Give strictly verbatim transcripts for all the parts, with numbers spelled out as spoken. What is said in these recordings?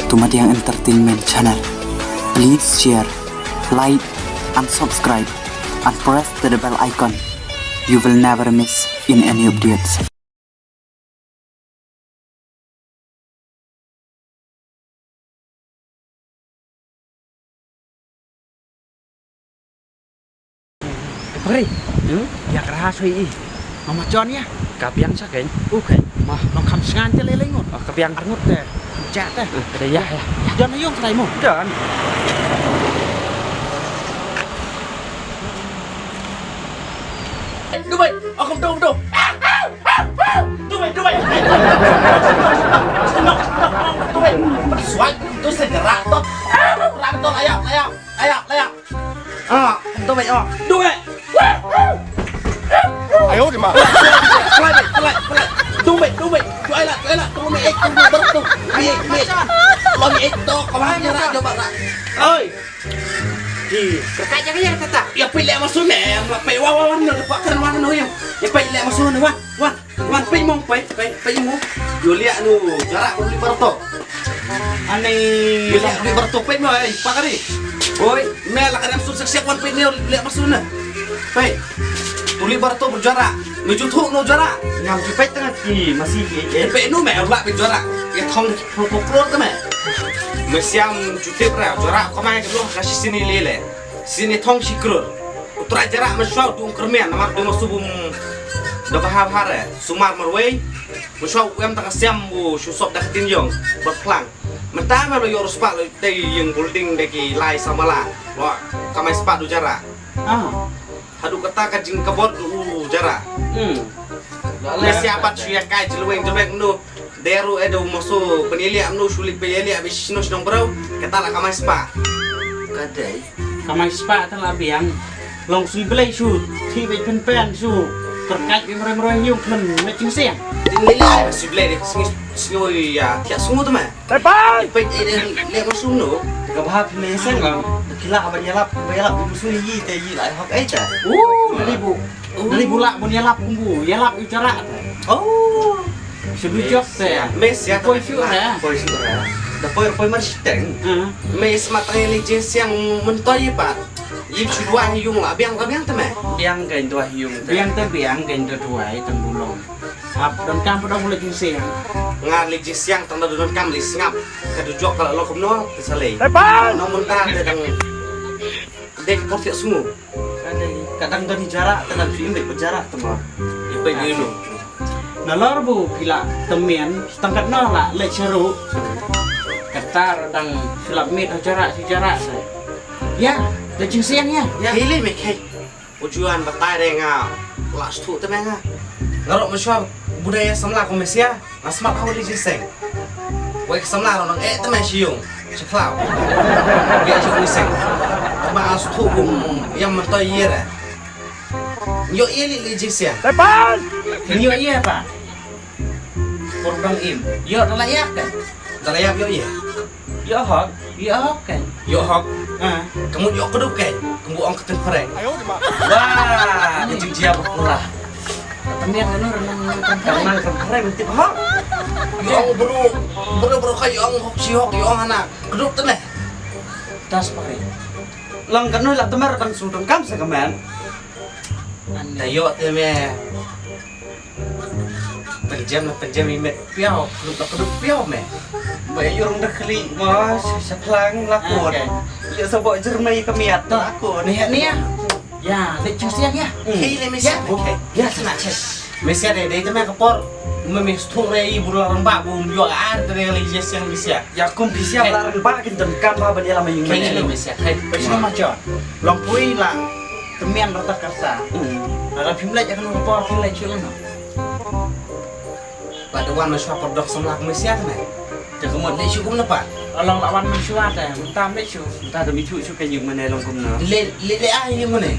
to Madiang Entertainment Channel. Please share, like, and subscribe, and press the bell icon. You will never miss in any updates. Pari. Hmm? Ya kra soi i. Mama chon ya. Ka biang sa ken. U ken. Ma long kham sngan te le lengut. Ah, ka biang. Arngut te. Cha te. Ah, ka dei ya, ya. Jon yung trai mu. Jon. Dubai, aku tu tu. Dubai, Dubai. Dubai. Suai tu segera tu. Rak tu layak, layak, layak, layak. Ah, Dubai, oh. Dubai. Ayo, di ma. Dubai, Dubai, Dubai. Dubai lah, Dubai lah. Dubai, eh, Dubai bertu. Dubai, Dubai. Lo mi eh to, kau mana nak coba nak? Oi. Di, kerkat jangan ya tata. Ya pile masuk ni, yang lapai wah wah wah nak dapat kan mana no yang. Ya pile masuk ni wah, wah. Wan peit mo, peit, peit, peit mo. Ïoh liah nu jarak peit bar to. Ani. Ïoh liah peit bar to, peit mo, eh, pakari. Oi, me la ka dang suk siap wan peit ni liah masuk na. Peit. Tuli bar to berjarak. Meju thuk nu jarak. Ngam ju peit tengah ki masih ki. Eh, peit nu me la peit jarak. Ye thong thong ko klor te me. Me siam ju tip ra jarak ko mai ke lu ka shisini lele. Sini thong shi krur. U trai jarak mynshuwa u dum kyrmen namar dum u subum da bha bha re. Sumar marwei. Mynshuwa u em ta ka siam u shu sop da ka tin yong. Bad phlang. Mynta me lo ïoh ruh spah lo tei ïing building da ki lai samala. Lo kamai spah du jarak. Ah. Haduh kata ka jingkabot u jarak. Hmm. Me siapat shu ïa kai jilweng jilweng nu. Deru eh da u masu pynïaleh amnu shu lip pynïaleh bad shisno shnong brau. Kata la kamai spah. Ka dei. Kamai spah ta la biang. Long sui blei shu. Thi bad pynpen shu. Terkait bad mroi mroi hiu khlem met jingseng. Tin lei lei sui blei de sngi sngi ya thiah sngu tu ma. Bye bye. Peit eh de leh masu nu. Ka bha phi lei seng long. Ki la ban ïalap ban ïalap musu yi te yi la hok eh cha. Uh. Lei bu. Lei bu la bun ïalap kumbu ïalap u jarak. Oh. Shu jok te. Mes ya. Poi shu ra. Poi shu ra. Da poi poi mar shiteng. Mes ma tang li je siang mentoi pa. Yip shu dua yung la biang ka biang te me. Biang ka dua yung te. Biang te biang ka dua dua tang bulong. Ap don kam pa dong le jing siang. Nga le jing siang tang da don kam le sngap. Ka du jok ka la lo kumno te sa le. Tepan. No mun ta te dang dek por thiah sngu. Ka dang don hi jarak, ka dang phi im beit bad jarak te ma. Im beit ïa ino. Nalor bu phi la tymmen, tang katno la leit sha ruh. Kata ruh dang shu lap miet ha jarak, shu jarak sa. Ïa, da jingsiang ïa. Ïa. Hei lei me khei. U juan batai de nga la shu te me nga. Nga ruh mynshuwa budaya samla ko me sia. Nga smat ha u Lijiseng. Wei ka samla ruh nang eh tymmen shi yung. Shi khlaw. Ngi shi Lijiseng. Tymmen nga shu thuh kum ïam myntoi ïa re. Ngi ïoh ïa li Lijiseng. Tepan! Ngi ïoh ïa pa. Por dang im. Ïoh da la ïap kan? Da la ïap ïoh ïa. Ïoh hok. Ïoh hok kan? Ïoh hok. Ah. Ka mut ïoh kdup kan? Ka mut ong ka teng phareng. Wah, ka jingjia ba pura. Tang ïa kano renang renang teng phareng tip hok. Ïoh ong bru, bru bru ka ïoh ong hok shi hok ïoh ong hana. Kdup te ne. Das phareng. Lang kano la temer tang sudong kam sa kamen. Anda ïoh te me. Pynjem la pynjem i met piaw, kdup la kdup piaw me. Ba ïa rung da khlieh ma, sha, sha phlang la kut. Ïa sa bok jermai ka miat la kut. Ni, ni ya. Ya, le chu siang ya. Hei, le me siang. Ya, sana che. Me siang dei, dei te me ka por. Me me sthung re i bula rang ba bu ïoh ar te le je siang me siang. Ya kum phi siang la rang ba kin tang kam ba ban ïa la me yung me. Hei, le me siang. Hei. Phi sngewma jot. Long pui la. Tymmen rta ka rta. Hmm. Lada phim leit ïa kano ka por phin leit shuh noh. Ba da wan mynshuwa por dok samla ka mysia ne. Te ka mut leit shuh kumno pat? Long la wan mynshuwa te mynta leit shuh. Mynta da mi shuh shuh ka ïing mane long kumno. Le le le ai ïing mane.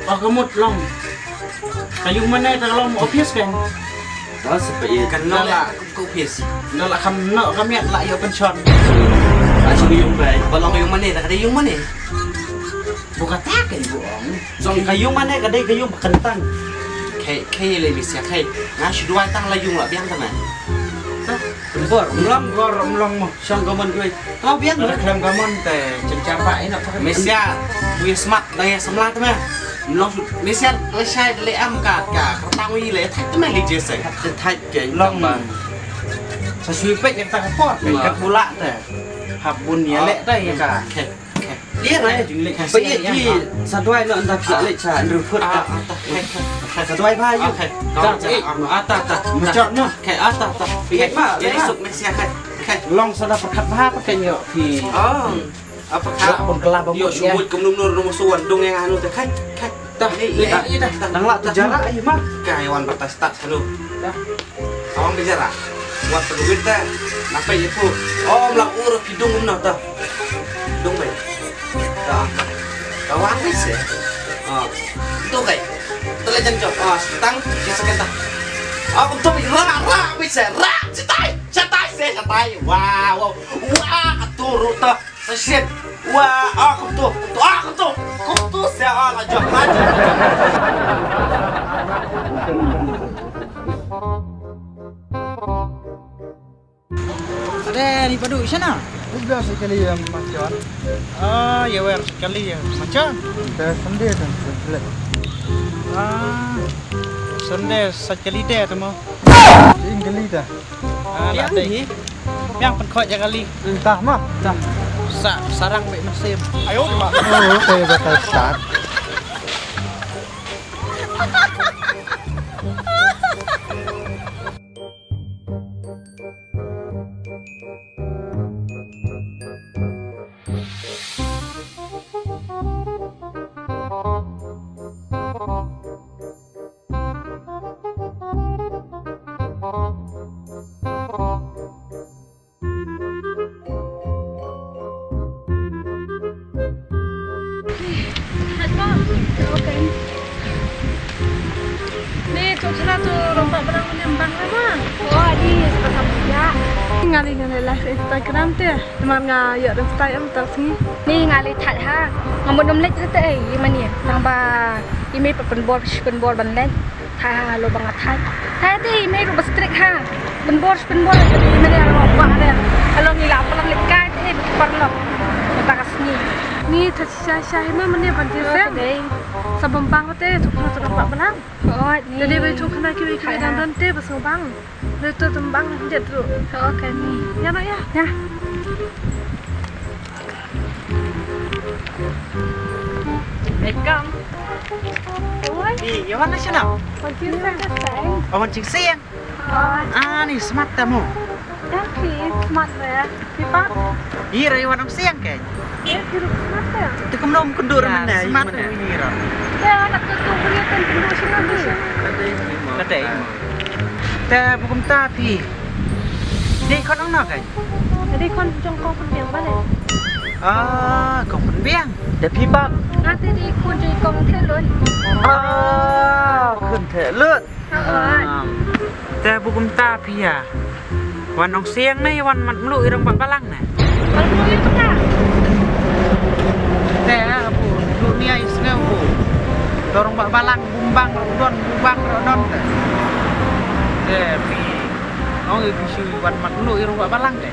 Ba ka mut long. Ka ïing mane ka long office kan. Ba sepa ïa. Kan long la. Ka office. Nda la kham noh ka miat la ïoh pension. Ka shu ïung bai. Ba long ïung mane, da ka dei ïung mane. Bu kata ka ibu ong. Jong ka ïung mane ka dei ka ïung ba kyntang. Khei, khei le mi sia khei. Nga shu duwai tang la ïung la biang ta man. Bor, mlong bor, mlong mo. Shong kamon kui. Kau biang. Ada klem kamon te. Cengcapa ina pakai. Mesia, kui smat dang ya semla te meh. Mlong mesia le shai le am ka ka. Kertang wi le thai te meh li jese. Te thai ke long. Sa sui pek yang tak pot. Kat bulak te. Hap bun ya le te ya ka. Lia na jing lek. Ba ïa ki sa duai noh, ynda phi lek sa Andrew Foot. Ah, ah, ta. Sa duai ba ïa. Okay. Kau ta, eh, ah, ta, ta. Macam noh. Okay, ah, ta, ta. Ïa ba, ïa suk mek sia kai. Kai. Long sa da pakat ba pakat ïa phi. Oh. Apa ka? Pun kelah ba. Ïa sumut kum num nur num suan dong yang anu ta kai. Kai. Dah, dah, dah. Nang lah tu jarak aja mah. Kai wan batas tak selalu. Dah. Awang bicara. Buat peduit dah. Napa ya tu? Oh, melak urut hidung benar dah. Hidung baik. Dah. Kawang bisa. Ah. Tu kai. Telah jam jam. Ah, setang kisah kita. Aku tu rak rak bisa rak cetai cetai saya cetai. Wah, wah, wah, turut dah. Sa shit. Wa, ah, kumtu, kumtu, ah, kumtu. Kumtu sia, ah, la jok, la jok. Ade, ni padu shana? Udah sekali ya macam. Ah, ya wer sekali ya macam. Dah sendiri kan, sendiri. Ah, sendiri sekali deh tu mau. Sekali dah. Ah, biang ni. Biang pynkhot ïa kali. Tah mah. Tah. Sa sarang bek mynsiem. Ayo, Mak. Oh, kayak bakal start. Ni tu chara tu rompak barang ni embang lama. Oh, ni sepasang juga. Ngali ngali live Instagram te. Namar nga ïoh ring style em tak sngi. Ni nga leit thait ha. Nga mut nym leit ruh te ei, i mane. Tang ba i mei pat pynbor, pynbor ban leit. Thait ha lo ba nga thait. Thait te i mei ruh ba strict ha. Pynbor, pynbor i mane alo ba ha de. Alo ngi la palang leit kai te ei ba ki paralok. Mynta ka sngi. Ni thait sha sha i mei mane ban ti se. Sa bym bang te tu tu ba palang. Oi, ni. Dei ba tu khana ki ki dang don te ba sa bang. Dei tu tembang dia tu. Oh, kami. Ya, nak ya. Ya. Eh, kam. Oi. Ni, ya mana sih nak? Pancing saya sayang. Oh, pancing sayang. Oh. Ah, ni smart tamu. Tapi smart ya. Pipa? Ira iwan ong siang ke? Ya, hidup smart ya. Te kumno kumdur mena smat ni ira. Ya, anak tu tu beri kan kumdur sini tu. Kata. Te bukum tapi. Dei kon ong no kai? Dei kon jong kong pun biang balik. Ah, kong pun biang. Te pipa. Nanti dei kon jong kong telun. Ah, kon telun. Te bukum ta pia. Wan ong siang ne, wan mat melu irong bak balang ne. Bak melu irong bak balang. Te abu lu ni ai sngeu bu. Dorong bak balang bumbang rodon bumbang rodon te. Te pi ong ibu shu wan mat melu irong bak balang te.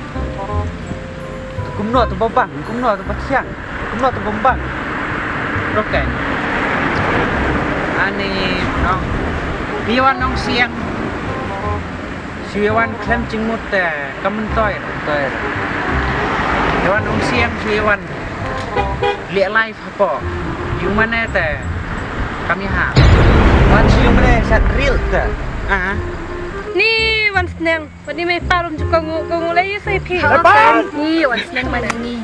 Kumno tu babang, kumno tu bakiang, kumno tu bambang. Rokai. Ani nong. Biwan nong siang. Siwan klem jingmut te kamen toy. Toy. Biwan nong siang siwan. Liak live hapo. Yung mana te. Kami ha. Wan siang mana sat real te. Ah. Ni wan seneng. Wan ni mai parum ju kongu kongu lai sai phi. Ni wan seneng mana ni.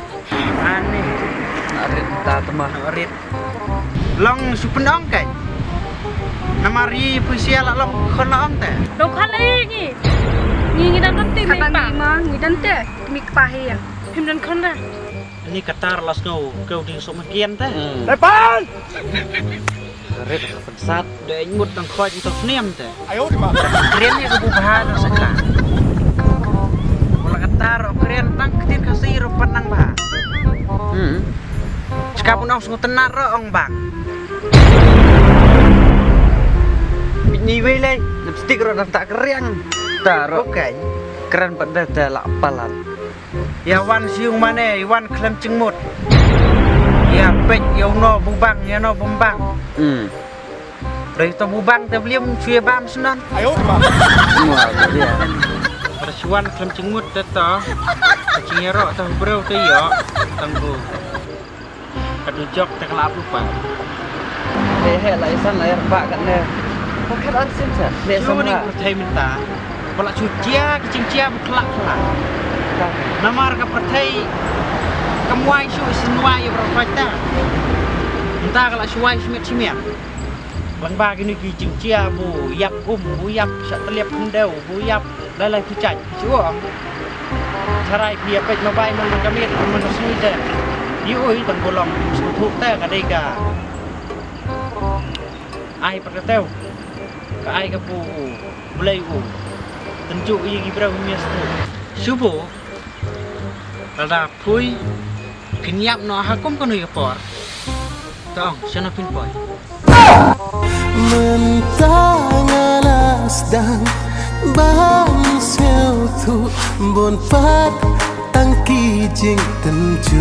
Ani. Arit ta tema arit. Long supen ong kai. Namari pusia la long khon la ong te. Long khon lai ngi. Ngi ngi dan te mai pa. Ngi dan te mi kpa hi ya. Him dan khon da. Ni katar las ngau kau ding sok makian te. Depan. Rit sat de mut tang khoj tang sniam te. Ayo di ma. Kren ni kebu bha na saka. Mula katar kren tang ketin kasi rupan nang bha. Hmm. Cakap unong sungut tenar ro ong bang. Ni wei lei, lipstick ro dang tak keriang. Taro. Bukan. Kren pat de te la palat. Ïa wan shu mane, ïa wan khlem jingmut. Ïa peit ïa uno bubang, ïa no bumbang. Hmm. Dei to bubang te blim shu ïa bam snon. Ayo ma. Mua dia. Para shu wan khlem jingmut te to. Ka jingïaroh te breu te ïoh. Tang bu. Ka dujok te ka la ap lupa. He he la isan la ïar ba kan ne. Paket ar sim sa. Ne. Shu sama ni la. Pyrthei mynta. Ba la shu jia ka jingjia ba khlak khlak. Namar ka pyrthei kam wai shu isin wai ïa ba rot ta. Mynta ka la shu wai shimet shimet. Lang ba kini ki jingjia bu ïap um bu ïap sha tliap khyndew bu ïap. Lai lai phi chait phi shu ong. Charai phi ïa peit ma bai man man ka miet man man ka sui te. Ïa ui tang bu long shu thuk te ka dei ka. Ai pat ka tew. Ka ai ka pu u. Blei u. Tynjuh ïa ki briew mias tu. Shu bu. Lada phui phin ïap noh ha kum kano ïa por. Tong shano phin poi. Mynta nga la sdang ban sngewthuh bun pat tang ki jingtynjuh.